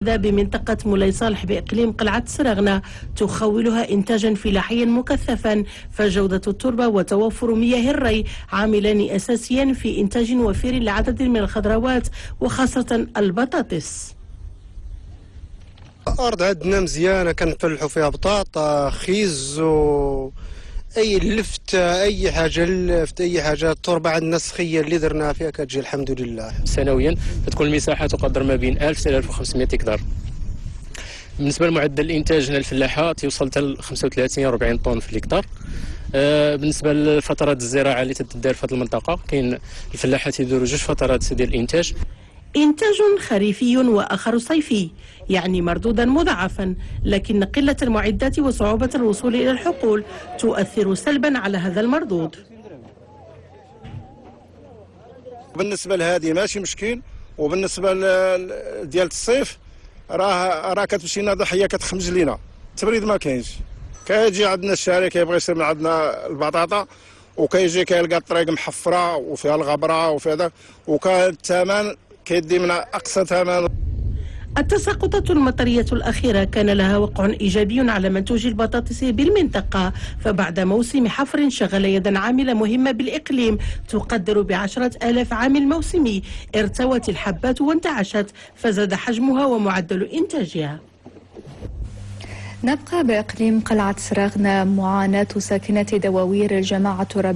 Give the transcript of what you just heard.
بمنطقة مولاي صالح بإقليم قلعة السراغنة تخولها إنتاجا فلاحيا مكثفا، فجودة التربة وتوفر مياه الري عاملان أساسيا في إنتاج وفير لعدد من الخضروات وخاصة البطاطس. الأرض عندنا مزيانة، كنفلحوا فيها بطاطا، خيزو، أي لفت، أي حاجة، لفت أي حاجة. التربة عندنا سخية اللي درناها فيها كتجي الحمد لله. سنويا تكون المساحة تقدر ما بين 1000 إلى 1500 هكتار. بالنسبة لمعدل الإنتاج هنا الفلاحة تيوصل حتى 35 40 طن في الهكتار. بالنسبة لفترات الزراعة اللي تدار في هذه المنطقة، كاين الفلاحة تيديروا جوج فترات ديال الإنتاج. إنتاج خريفي وآخر صيفي، يعني مردودا مضاعفا، لكن قلة المعدات وصعوبة الوصول إلى الحقول تؤثر سلبا على هذا المردود. بالنسبة لهذه ماشي مشكل، وبالنسبة ديال الصيف راه كتمشي لنا ضحية كتخمج لينا، التبريد ما كاينش. كيجي عندنا الشارع كيبغي يشري من عندنا البطاطا، وكيجي كيلقى الطريق محفرة وفيها الغبرة وفيها هذا، وكان الثمن كيدي من أقصى ثمن. التساقطات المطرية الأخيرة كان لها وقع إيجابي على منتوج البطاطس بالمنطقة، فبعد موسم حفر شغل يدا عاملة مهمة بالإقليم تقدر ب10,000 عامل موسمي، ارتوت الحبات وانتعشت فزاد حجمها ومعدل إنتاجها. نبقى بإقليم قلعة سراغنة. معاناة ساكنة دواوير الجماعة الترابية